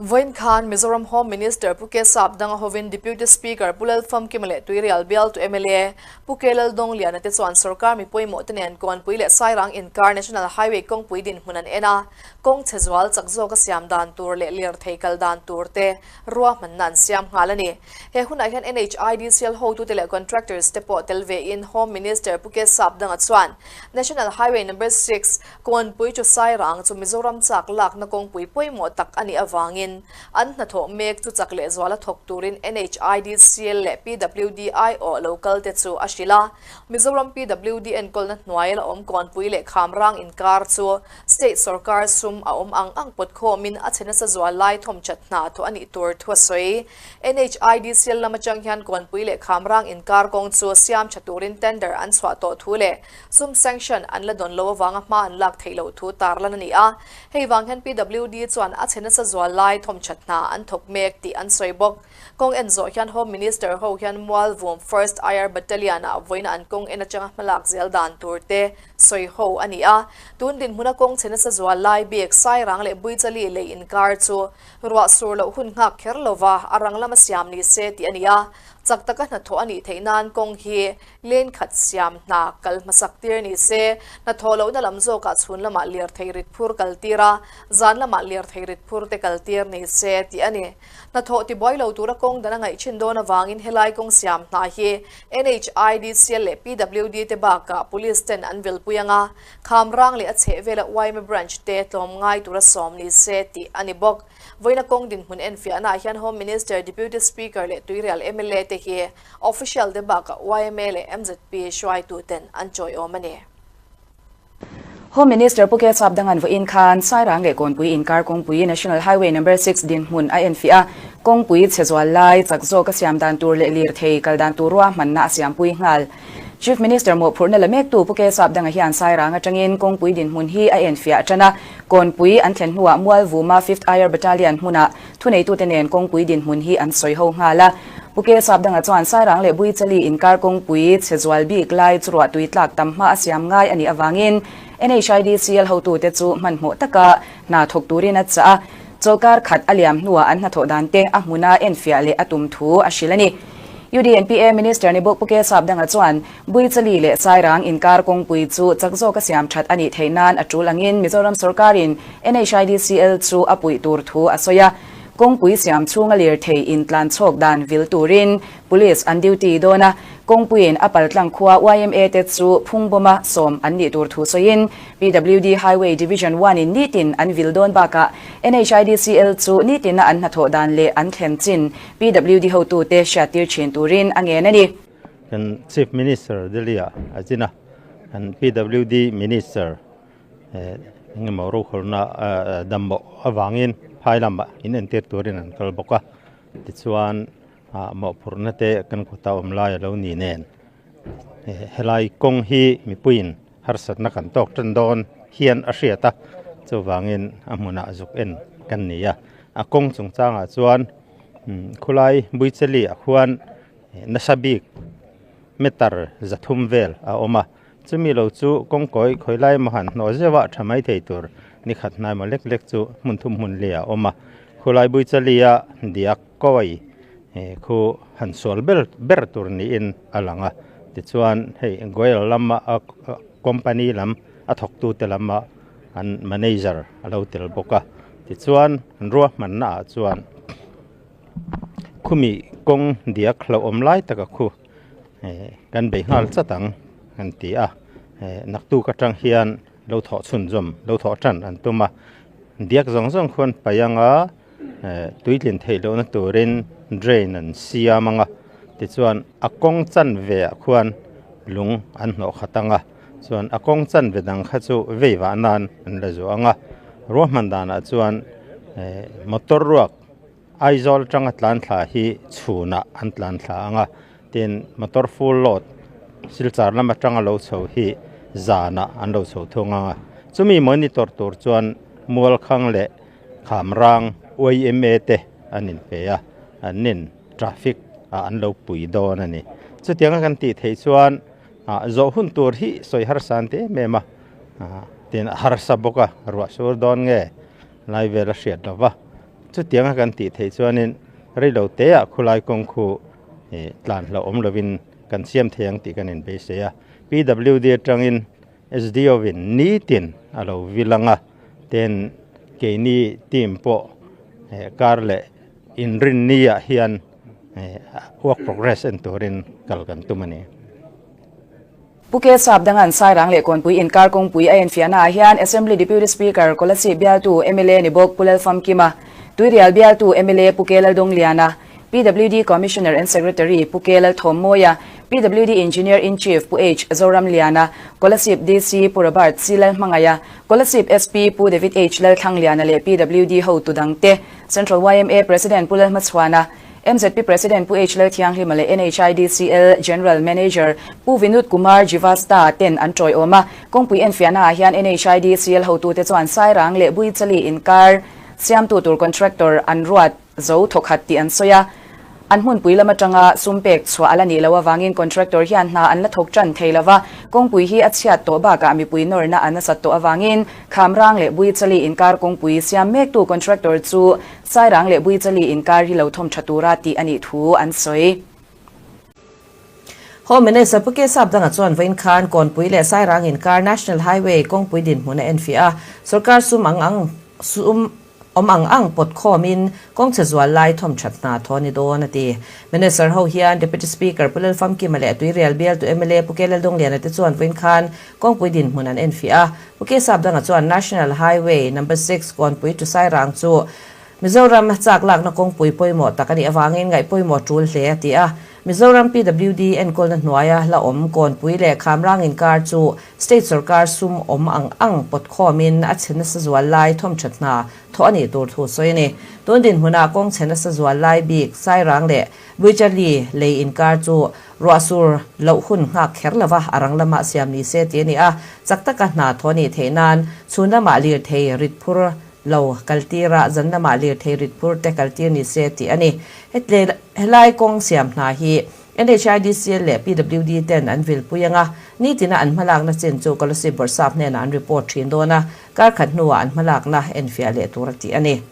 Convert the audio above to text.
Vawiin khan Mizoram Home Minister Pu K Sapdanga hovin Deputy Speaker Pu Lalfamkima leh Tuirial bialtu mla Pu K Laldawng-liana te chuan sorkar mi pawimawh te nen Kawnpui leh Sairang inkar National Highway kawngpui dinhmun an en a, kawng chhe zual chak zawka siam dan tur leh lirthei kal dan tur te ruahmanna an siam nghal a ni. He hunah hian NHIDCL hotute leh contractors te pawh tel vein Home Minister Pu K Sapdanga chuan National Highway Number 6, Kawnpui chu Sairang chu Mizoram chak lakna kawngpui pawimawh tak a nih avangin an hnathawh mek chu chak lehzuala thawk turin NHIDCL leh PWDIO lo kal te chu a hrilh a. Mizoram PWD enkawlna hnuai la awm Kawnpui leh Khamrang inkar chu State sorkar sum a awm ang ang pawt khawmin a chhe nasa zual lai thawmchat hna thawh a nih tur thu a sawi. NHIDCL lam atang hian Kawnpui leh Khamrang inkar kawng chu siam tha turin tender an chhuah tawh thu leh sum sanction an la dawn loh avanga hma an lak theih loh thu tarlan a ni a. Hei vang hian PWD chuan a chhe nasa zual lai thawmchat hna an thawk mek tih an sawi bawk. Kawng en zawh hian Home Minister ho hian Mualvum First IR Battalion-ah vawiin an kawng en atanga hmalak zel dan tur te sawi ho a ni a. Tun dinhmuna kawng chhe nasa zual lai bik Sairang leh Buichali lei inkar chu Ruah sur loh hun nghak kher lova a rang lama siam ni se tih a ni a, chak taka hnathawh a nih theih nan kawng hi lane khat siam hna kal hmasak tir ni se, hnathawh lohna lam zawkah chhun lamah lirthei rit phur kal tir a, zan lamah lirthei rit phur te kal tir ni se tih a ni. Hnathawh tibuai lo tura kawng dan a ngaih thin dawn avangin helai kawng siam hna hi NHIDCL leh PWD te bakah Police ten an vilpui ang a, Khamrang leh a chhehvela yma Branch te tlawm ngai tura sawm ni se tih a ni bawk. Vawiina kawng dinhmun enfiahnaah hian Home Minister, Deputy Speaker leh Tuirial mla te hi official te bakah yma leh mzp hruaituten an chawiawm a ni. Home Minister Pu K Chapdangan vawiin khan Sairang leh Kawnpui inkar kawngpui National Highway Number 6 dinhmun a enfiah a, kawngpui chhe zual lai chak zawk a siam dan tur leh lirthei kal dan tur ruahmanna a siampui nghal. Chief Minister mawhphurhna la mektu Pu K Sapdanga hian Sairang atangin kawngpui dinhmun hi a enfiah tan a, Kawnpui an thlen hnuah Mualvuma Fifth IR Battalion hmunah thuneitute nen kawngpui dinhmun hi an sawi ho nghal a. Pu K Sapdanga chuan Sairang leh Buichali inkar kawngpui chhe zual bik lai chu ruahtui tlak tam hma a siam ngai a nih avangin NHIDCL hotute chu hmanhmawh taka hna thawk turin a chah a, chawlhkar khat a liam hnuah an hnathawh dan te a hmuna enfiah leh a tum thu a hrilh a ni. UDNPA Minister ni bawk Pu K Sapdanga chuan Buichali leh Sairang inkar kawngpui chu chak zawka siam that a nih theih nan a tul angin Mizoram sorkarin NHIDCL chu a puih tur thu a sawi a. Kawngpui siam chhunga lirthei intlan chhawk dan vil turin Police an duty dawn a, kawngpuiin a paltlang khua yma te chu phungbawma sawm an nih tur thu sawiin PWD Highway Division One in nitin an vil dawn bakah NHIDCL chu nitina an hnathawh dan leh an thlen chin PWD hotute hriattir thin turin a ngen a ni. Kan Chief Minister Delhi-ah a zin a, kan PWD Minister engemaw rokhawlna damloh avangin phai lamah in entir turin an kal bawk a, tichuan mawhphurhna te kan kawta awm lai a lo ni nen helai kawng hi mipuiin harsatna kan tawk tan dawn hian a hriat a, chuvangin a hmunah zuk en kan ni a, a kawng chungchangah chuan khulai Buichali ah khuan nasa bik meter zathum vel a awm a, chumi lo chu kawngkawi khawilai emaw han hnawh zeuh a tha mai thei tur ni khat hnai maw lek lek chu hmun thum hmun leh a awm a, khulai Buichali a diak Kawi khu han sual ber ber tur niin a lang a, tichuan hei Goel lama a company lam a thawktute lama an manager a lo tel bawk a, tichuan an ruahmanna ah chuan khumi kawng diak hlauhawm lai taka khu kan bei nghal chat ang an ti a, naktuk atang hian lo thawh chhunzawm lo thawh tan an tum a, diak zawng zawng khuan paih anga. Tuitlin theih lohna turin drain an siam ang a, tichuan a kawng chanve ah khuan lung an hnawh khat ang a, chuan a kawng chanve dang kha chu vei vah nan an la zuah ang a, ruahman danah chuan motor ruak Aizawl atanga tlan thla hi chhunah an tlan thla ang a, tin motor full load Silchar lam atanga lo chho hi zanah an lo chho thung ang a, chumi monitor tur chuan Mualkhang leh Khamrang yma te an inpe a, an nin traffic ah an lo pui dawn a ni. Chutianga kan tih theih chuan zawh hun tur hi sawi harsa an ti em em a, tin a harsa bawk a, ruah sur dawn nge lai vel a hriat lo va. Chutianga kan tih theih chuanin reilo teah khulai kawng khu tlan hlauhawm lovin kan siam thei ang tih kan inbeisei a. PWD atangin SDO in nitin a lo vil ang a, ten keini team pawh kar leh inrinni ah hian work progress en turin kal kan tum a ni. Pu Ke Sapdanga'n Sairang leh Kawnpui inkar kawngpui a enfiahna ah hian Assembly Deputy Speaker Kolasib bialtu mla ni bawk Pu Lalfamkima, Tuirial bialtu mla Pu Ke Laldongliana, PWD Commissioner and Secretary Pu Ke Lalthawmmawia, PWD Engineer in Chief Pu H Zoramliana, Kolasib DC Pu Robert C Lalhmangaia, Kolasib SP Pu David H Lalthlangliana leh PWD hotu dangte, Central yma President Pu Lalhmachhuana, MZP President Pu H Lalthianghlima leh NHIDCL General Manager Pu Vinod Kumar Jivasta ten an tawiawm a. Kawngpui enfiahna ah hian NHIDCL hotute chuan Sairang leh Buichali inkar siamtu tur contractor an ruat zo thawkhat tih an sawi a. An hmunpui lam atanga sum pek chhuah a la nih loh avangin contractor hian hna an la thawk tan thei lo va, kawngpui hi a chhiat tawh bakah mipui nawrna a nasat tawh avangin Khamrang leh Buichali inkar kawngpui siam mektu contractor chu Sairang leh Buichali inkar hi lo thawm tha tura tih a nih thu an sawi. Home Minister Pu K Sapdanga chuan vawiin khan Kawnpui leh Sairang inkar National Highway kawngpui dinhmun a enfiah a, sorkar sum ang ang sum awm ang ang pawt khawmin kawngchhe zual lai thawm that hna thaw a ni dawn a ti. Minister ho hian Deputy Speaker Pu Lalfamkima leh Tuirial bialtu mla Pu K Laldongliana te chuan vawiin khan kawngpui dinhmun an enfiah a, Pu K Sapdanga chuan National Highway Number 6 Kawnpui to Sairang chu Mizoram chak lakna kawngpui pawimawh tak a nih avangin ngaih pawimawh tul hle a ti a. Mizoram PWD enkawlna hnuaia hla awm Kawnpui leh Khamrang inkar chu State sorkar sum awm ang ang pawt khawmin a chhe nasa zual lai thawmthat hna thawh a nih tur thu sawi a ni. Tun dinhmunah kawng chhe nasa zual lai bik Sairang leh Buichali lei inkar chu Ruahsur loh hun nghak kher lova a rang lamah siam ni se ti a ni a, chak taka hna thaw nih theih nan chhun lamah lirthei rit phur lo kaltir a, zan lamah lirthei rit phur te kaltir ni se tih a ni. Hetle helai kawng siam hna hi NHIDCL leh PWD ten an vilpui ang a, nitina an hmalakna chin chu Kolasib Bawrhsap hnenah an report thin dawn a, kar khat hnuah an hmalakna enfiah leh tur a tih a ni.